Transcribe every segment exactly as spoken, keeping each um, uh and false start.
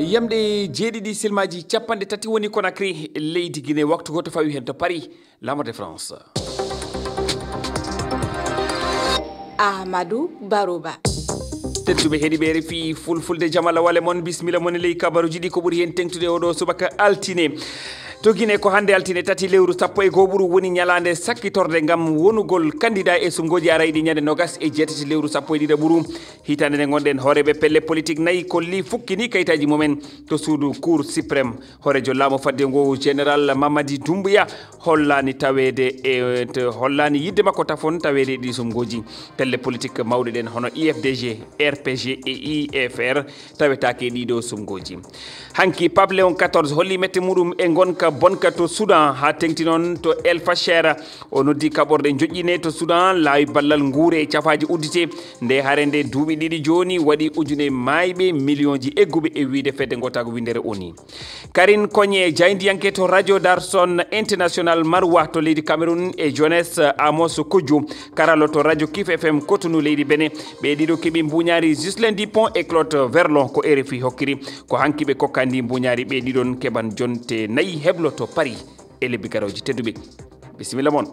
Yamɗe jeeɗiɗi silmaaji capanɗe tati woni Conakry, leydi Guinée, waktu gooto fawi heen to Paris, Lamar de France. Amadou Baroba. Tedduɓe heɗiɓe R F I Fulfulde, jamala wale mon, bismilla mon e ley kabaruji ɗi ko ɓuri heen teŋtude oɗo subaka altine. To Guinée, ko hannde altine tati lewru sappo e goo ɓuru woni ñalaande sakkitorde ngam wonugol kandida e sumgooji arayɗi ñande nogas e jeetati lewru sappo e ɗiɗaɓuru. Hitaande nde ngonɗen, hooreeɓe pelle politik nayi kolli fukkini kayitaaji mumen to suudu Cour suprême. Hooreejo laamu fadde ngu, Général Mamadi Doumbouya, hollaani taweede e, to, hollaani yiɗde makko tafon taweede e ɗi sumgooji. Pelle politik mawɗe ɗen hono I F D G, R P G e I F R tawetaake e ɗiɗo sumgooji. Hanki, Pape Léon quatorze holli mette muɗum e ngonka bonka to Soudan, haa teŋti noon to El Fasher. O noddi kaɓorɗe joƴƴine to Soudan, laawi ballal nguure e cafaaji uddite. Nde hare nde duuɓi ɗiɗi jooni waɗi ujune maayɓe, miliyonji egguɓe e wiyde fedde ngotaagu winndere O N U. Karine Kogne, jaayndiyanke to Radio Darson International Marwa to leydi Cameroun, e Jones Amos Kodjo, karallo to Radio Kif F M Cotonou leydi Benin. Ɓe ɗiɗo keɓi mbuuñaari. Ghislain Dupont e Claude Verlon, ko R F I hokkiri. Ko hanki ɓe kokka ndi mbuuñaari. Ɓe ɗiɗon keɓan jonte nayi heblo to Paris e lebbi garooji. Tedduɓe, bisimilla mon.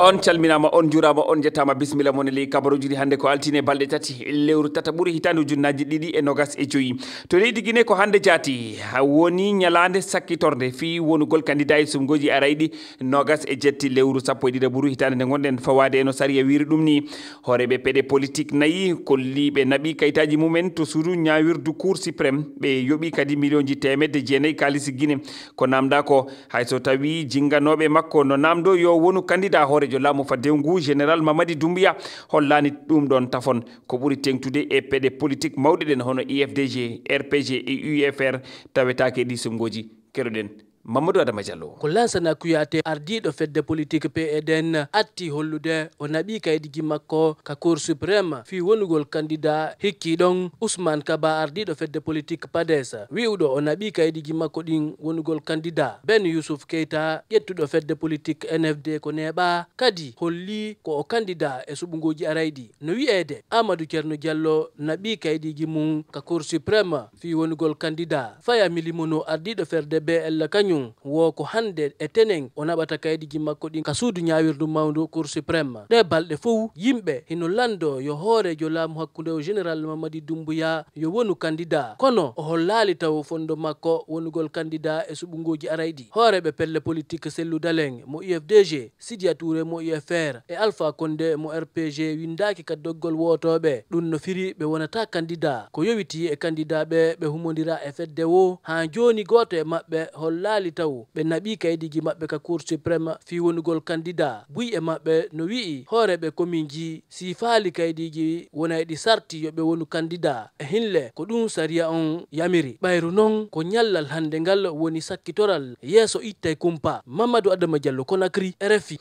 On calminaama, on njuuraama, on njettaama. Bisimilla mon e ley kabaruuji ɗi hannde ko altine, balɗe tati lewru tataɓuru hitaande ujunnaaji ɗiɗi e nogas e joyi. To leydi Guinée, ko hannde jaati, ha woni ñalaande sakkitorde fii wonugol kandida e sumgooji arayɗi nogas e jetti lewru sappo e ɗiɗaɓuru hitaande nde ngonɗen, fawaade e no sariya wiiri ɗum ni. Hooreeɓe peɗe politik nayi kolli ɓe naɓi kayitaaji mumen to suudu ñaawirdu Cour suprême. Ɓe yoɓi kadi miliyonji teemedde jeenayi kaalisi Guinée. Ko naamndaa ko, hay so tawii jinnganooɓe makko no naamndoo yo wonu kandida, hooreejo laamu faddewu ngu, Général Mamadi Doumbouya, hollaani ɗum ɗoon tafon. Ko ɓuri teeŋtude e peɗe politik mawɗe ɗen hono I F D G, R P G e U F R tawetaake e ɗii sumgooji. Keɗoɗen Mamadou Adama Diallo. Ko Lansana Kouyaté, ardiiɗo fedde politik P E D N, atti hollude o naɓii kaydiiji makko ka Cour suprême fii wonugol kandida. Hikki ɗon, Ousmane Kaba, ardiiɗo fedde politik PADES, wi'uɗo o naɓii kaydiiji makko ɗin wonugol kandida. Ben Youssouf Keita, ƴettuɗo fedde politik N F D ko neeɓaa, kadi holli ko o kandida e suɓngooji arayɗi. No wi'eede, Amadou Thierno Diallo naɓii kaydiiji mum ka Cour suprême fii wonugol kandida. Faya Milimono, ardiiɗo ferde B L kañum, wo ko hannde e tenen o naɓata kaydiiji makko ɗin ka suudu ñaawirdu mawndu Cour suprême. Ɗee balɗe fow, yimɓe hino lanndoo yo hooreejo laamu hakkunde o, Général Mamadi Doumbouya, yo wonu kandida. Kono o hollaali taw fondo makko wonugol kandida e suɓngooji arayɗi. Hooreeɓe pelle politik Cellou Dalein mo U F D G, Sidia Touré mo U F R e Alpha Condé mo R P G winndaaki ka doggol wootooɓe. Ɗum no firi ɓe wonataa kandida. Ko yowitii e kandida ɓe, ɓe humondira e fedde woo. Haa jooni gooto e maɓɓe hollaali taw ɓe naɓii kaydiiji maɓɓe ka Cour suprême fii wonugol kandida. Buy e maɓɓe no wi'i hooreeɓe kominji si faali kaydiiji wonayɗi sarti yo ɓe wonu kandida. E hinle ko ɗum sariya on yamiri. Ɓayru non ko ñallal hannde ngal woni sakkitoral yeeso ittay kumpa. Mamadou Adama Diallo, Conakry, R F I.